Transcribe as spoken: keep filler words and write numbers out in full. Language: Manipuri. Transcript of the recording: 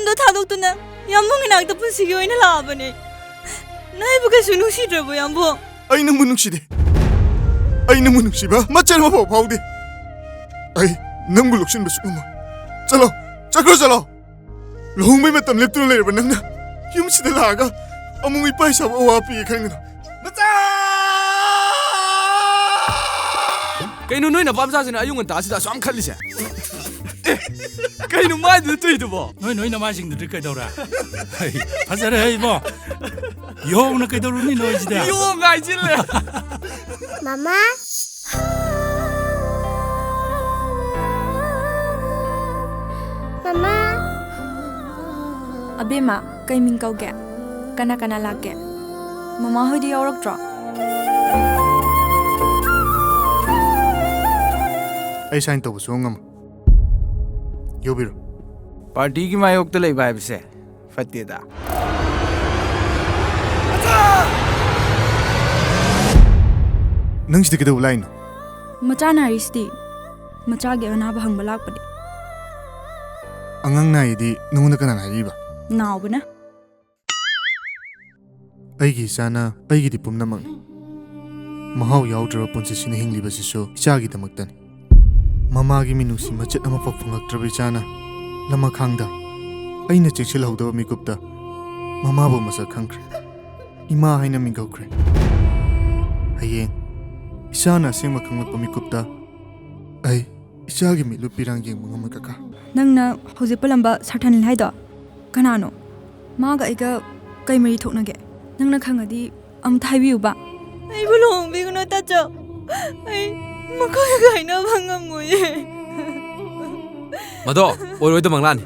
ꯗꯣ ꯊꯥꯗꯣꯛꯇꯨꯅ ꯌꯥꯝꯕꯨꯡ ꯏꯅꯥꯛꯇ ꯄꯨꯟꯁꯤꯒꯤ ꯑꯣꯏꯅ ꯂꯥꯛꯑꯕꯅꯦ꯫ ꯅꯣꯏꯕꯨ ꯀꯩꯁꯨ ꯅꯨꯡꯁꯤꯗ꯭ꯔꯕꯣ, ꯌꯥꯝꯕꯨꯡ? ꯑꯩ ꯅꯪꯕꯨ ꯅꯨꯡꯁꯤꯗꯦ꯫ ꯑꯩ ꯅꯪꯕꯨ ꯅꯨꯡꯁꯤꯕ ꯃꯆꯦꯠ ꯑꯃꯐꯥꯎ ꯐꯥꯎꯗꯦ꯫ ꯑꯩ ꯅꯪꯕꯨ ꯂꯧꯁꯤꯟꯕ ꯁꯨꯛꯉꯝꯃꯣꯏ꯫ ꯆꯠꯂꯣ, ꯆꯠꯈ꯭ꯔꯣ, ꯆꯠꯂꯣ꯫ ꯂꯨꯍꯣꯡꯕꯩ ꯃꯇꯝ ꯂꯦꯞꯇꯨꯅ ꯂꯩꯔꯕ ꯅꯪꯅ ꯌꯨꯝꯁꯤꯗ ꯂꯥꯛꯑꯒ ꯑꯃꯨꯛ ꯏꯄꯥ ꯏꯁꯥꯕꯨ ꯑꯋꯥ ꯄꯤꯒꯦ ꯈꯟꯒꯅꯨ꯫ ꯃꯆꯥ! ꯀꯩꯅꯣ ꯅꯣꯏ ꯅꯄꯥ ꯃꯆꯥꯁꯤꯅ ꯑꯌꯨꯛ ꯉꯟꯇꯥꯁꯤꯗ ꯑꯁꯨꯛ ꯌꯥꯝ ꯈꯜꯂꯤꯁꯦ? ꯑꯦ, ꯀꯩꯅꯣ ꯃꯥꯏꯗꯨꯗ ꯇꯨꯏꯗꯨꯕꯣ? ꯅꯣꯏ ꯅꯣꯏ ꯅꯃꯥꯏꯁꯤꯡꯗꯨꯗꯤ ꯀꯩꯗꯧꯔꯦ? ꯍꯩ, ꯐꯖꯔꯦ ꯏꯕꯣ꯫ ꯌꯣꯡꯅ ꯀꯩꯗꯧꯔꯨꯅꯤ ꯅꯣꯏꯁꯤꯗ? ꯌꯣꯡ ꯍꯥꯏꯖꯤꯜꯂꯦ꯫ ꯃꯃꯥ꯫ ꯃꯃꯥ꯫ ꯑꯕꯦꯝꯃ, ꯀꯩ ꯃꯤꯡ ꯀꯧꯒꯦ? ꯀꯅꯥ ꯀꯅꯥ ꯂꯥꯛꯀꯦ? ꯃꯃꯥ ꯍꯣꯏꯗꯤ ꯌꯥꯎꯔꯛꯇ꯭ꯔꯣ? ꯑꯩ ꯁꯥꯏꯟ ꯇꯧꯕ ꯁꯨꯡꯉꯝ ꯉꯝꯃꯣꯏ꯫ ꯌꯧꯕꯤꯔꯣ꯫ ꯄꯥꯔꯇꯤꯒꯤ ꯃꯥꯌꯣꯛꯇ ꯂꯩꯕ ꯍꯥꯏꯕꯁꯦ ꯐꯠꯇꯦꯗ꯫ ꯅꯪ ꯁꯤꯗ ꯀꯩꯗꯧꯕ ꯂꯥꯛꯏꯅꯣ? ꯃꯆꯥ ꯅꯥꯔꯤꯁꯤꯗꯤ꯫ ꯃꯆꯥꯒꯤ ꯑꯅꯥꯕ ꯍꯪꯕ ꯂꯥꯛꯄꯅꯦ꯫ ꯑꯉꯥꯡ ꯅꯥꯏꯗꯤ ꯅꯉꯣꯟꯗ ꯀꯅꯥꯅ ꯍꯥꯏꯕꯤꯕ? ꯅꯥꯎꯕꯅ꯫ ꯑꯩꯒꯤ ꯏꯆꯥꯅ ꯑꯩꯒꯤꯗꯤ ꯄꯨꯝꯅꯃꯛꯅꯤ꯫ ꯃꯍꯥꯎ ꯌꯥꯎꯗ꯭ꯔꯕ ꯄꯨꯟꯁꯤꯁꯤꯅ ꯍꯤꯡꯂꯤꯕꯁꯤꯁꯨ ꯏꯆꯥꯒꯤꯗꯃꯛꯇꯅꯤ꯫ ꯃꯃꯥꯒꯤ ꯃꯤꯅꯨꯡꯁꯤ ꯃꯆꯦꯠ ꯑꯃꯐꯥꯎ ꯐꯪꯂꯛꯇ꯭ꯔꯕ ꯏꯆꯥꯅ ꯂꯃꯈꯥꯡꯗ ꯑꯩꯅ ꯆꯦꯛꯁꯤꯜꯍꯧꯗꯕ ꯃꯤꯀꯨꯞꯇ ꯃꯃꯥꯕꯨ ꯃꯁꯛ ꯈꯪꯈ꯭ꯔꯦ꯫ ꯏꯃꯥ ꯍꯥꯏꯅ ꯃꯤꯡ ꯀꯧꯈ꯭ꯔꯦ꯫ ꯍꯌꯦꯡ ꯏꯆꯥꯅ ꯑꯁꯦꯡꯕ ꯈꯪꯂꯛꯄ ꯃꯤꯀꯨꯞꯇ ꯑꯩ ꯏꯆꯥꯒꯤ ꯃꯤꯠꯂꯨ ꯄꯤꯔꯥꯡ ꯌꯦꯡꯕ ꯉꯝꯃꯣꯏ, ꯀꯀꯥ꯫ ꯅꯪꯅ ꯍꯧꯖꯤꯛ ꯄꯜꯂꯝꯕ ꯁꯥꯔ ꯊꯥꯅꯤꯜ ꯍꯥꯏꯗꯣ ꯀꯅꯥꯅꯣ? ꯃꯥꯒ ꯑꯩꯒ ꯀꯩ ꯃꯔꯤ ꯊꯣꯛꯅꯒꯦ? ꯅꯪꯅ ꯈꯪꯉꯗꯤ ꯑꯝꯇ ꯍꯥꯏꯕꯤꯌꯨꯕ꯫ ꯑꯩꯕꯨ ꯂꯨꯍꯣꯡꯕꯤꯒꯅꯨ, ꯇꯥꯆꯧ꯫ ꯑꯩ ꯃꯈꯣꯏꯒ ꯀꯥꯏꯅꯕ ꯉꯝꯃꯣꯏꯌꯦ꯫ ꯃꯗꯣ ꯑꯣꯏꯔꯣꯏꯗꯕ ꯃꯪꯂꯥꯟꯅꯤ꯫